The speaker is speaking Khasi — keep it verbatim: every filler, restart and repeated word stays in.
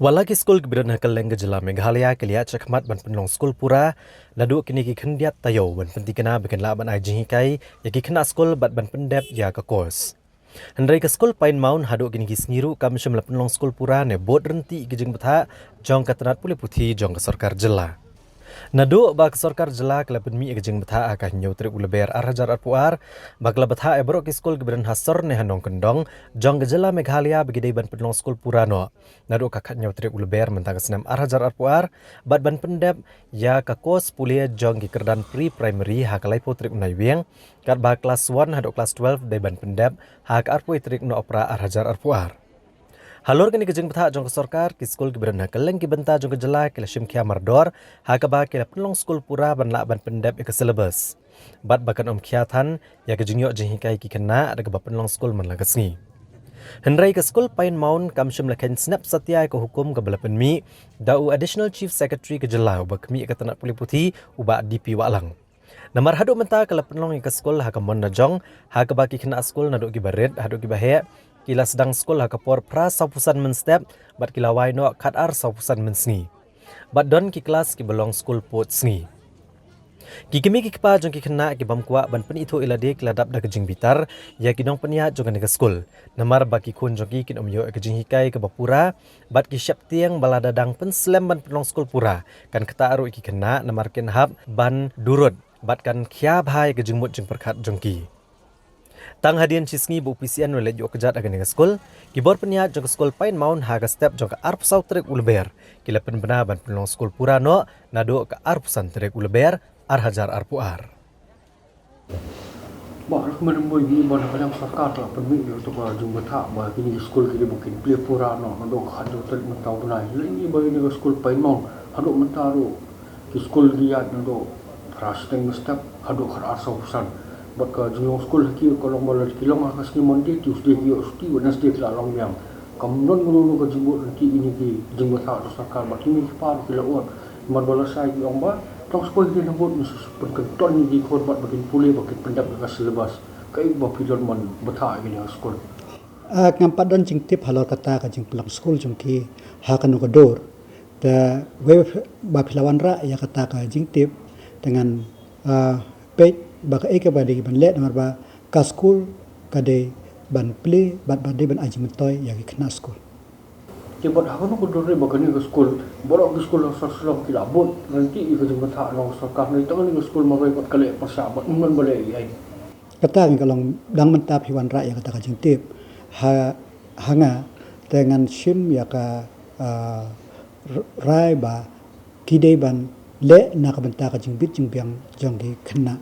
Wat la ki skul kiba don ha kylleng ka jylla Meghalaya ki la ïaid shakhmat ban pynlong skul pura naduh kine ki khyndiat taïew ban pynthikna ba kin lah ban ai jinghikai ïa ki khynnah skul bad ban pyndep ïa ka course. Hynrei ka skul Pine Mount haduh kine ki sngi ruh kam shym la pynlong skul pura ne bud ryntih ïa ki jingbthah jong ka tnat pule puthi jong ka sorkar jylla. Naduh ba ka sorkar jylla ka la pynmih ïa ka jingbthah ha ka hynñiew tarik u Lber ar hajar arphew ar, ba ka la bthah ïa baroh ki skul kiba don ha sor ne ha nongkyndong jong ka jylla Meghalaya ba ki dei ban pynlong skul pura noh naduh ka khathynñiew tarik u Lber mynta ka snem ar hajar arphew ar, bad ban pyndep ïa ka course pule jong ki kyrdan pre-primary ha ka laiphew tarik u Naiwieng, katba klas one haduh klas twelve dei ban pyndep ha ka arphew tarik u Nohprah ar hajar arphew ar. Halor kane ka jingbthah jong ka sorkar, ki skul kiba don ha kylleng ki bynta jong ka jylla ki la shim khia mardor ha kaba ki la pynlong skul pura ban lah ban pyndep ïa ka syllabus, bad ba kan ym khia than ïa ka jingïoh jinghikai ki khynnah da kaba pynlong skul man la ka sngi. Hynrei ka skul Pine Mount kam shym la kheiñ snep satia ïa ka hukum kaba la pynmih da u Additional Chief Secretary ka jylla uba khmih ïa ka tnat pule puthi, u Bah D P Wahlang. Namar haduh mynta ka la pynlong ïa ka skul ha ka mon la jong, ha kaba ki khynnah skul naduh kiba rit haduh kiba heh ki la sdang skul ha ka por phra sawphew san mynstep bad ki la wai noh khatar sawphew san mynsngi. Bad don ki klas kiba long skul pud sngi. Ki kmie ki kpa jong ki khynnah ki bym kwah ban pynithuh ïa lade ki la dap da ka jingbitar ïa ki nongpynïaid jong kane ka skul, namar ba ki khun jong ki kin ym ïoh ïa ka jinghikai kaba pura, bad ki sheptieng ba lada dang pynslem ban pynlong skul pura kan ktah ruh ïa ki khynnah namar kin hap ban durut bad kan khia bha ïa ka jingmut jingpyrkhat jong ki. Tang hadien shi sngi ba u P C N u la leit ïoh kjat ha kane ka skul, ki bor pynïaid jong ka skul Pine Mount ha ka step jong ka arphew saw tarik u Lber ki la pynbna ban pynlong skul pura noh naduh ka arphew san tarik u Lber ar hajar arphew ar. Ba, la kumne, mynta ba na ka liang sorkar ka la pynmih ïa ka jingbthah ba kine ki skul ki dei ba kin plie pura noh naduh ka khathynñiew tarik mynta u bnai. Lehse ba kine ki skul Pine Mount haduh mynta ruh ki skul ki ïaid naduh phra shiteng mynstep haduh khatar sawphew san. Bad ka jinglong skul ha ki ka long ba la ki long ha ka sngi Monday, Tuesday ki ïoh shuti, Wednesday ki la long biang. Kam don kano kano ka jingbud ryntih ïa kine ki jingbthah jong sorkar bad kine ki kpa ruh ki la ud. Namar ba lashai ki ong ba tang sa poi ki na bud ngi sa pynkynton ïa ki khun bad ba kin pule ba kin pyndep ïa ka syllabus. Kaei ba phi don ban bthah ïa kine ki skul? Ah, ngam pat don jingtip halor kata ka jingpynlong skul jong ki ha kano ka dur. Te wei ba phi la wanrah ïa kata ka jingtip te ngan, ah, peit ba kaei kaba dei ban leh namar ba ka skul ka dei ban plie bad ba dei ban ai jingmyntoi ïa ki khynnah skul. Te bad ha kano ka dur ba kane ka skul, baroh ki skul ha sor Shillong ki la bud ryntih ïa ka jingbthah jong ka sorkar, hynrei tang kane ka skul marwei pat ka leh pyrshah bad ym don ba leh ei ei. Kata ngi ka long dang mynta phi wanrah ïa kata ka jingtip ha, ha nga te ngan shim ïa ka, ah, r-, rai ba ki dei ban leh na ka bynta ka jingbit jingbiang jong ki khynnah.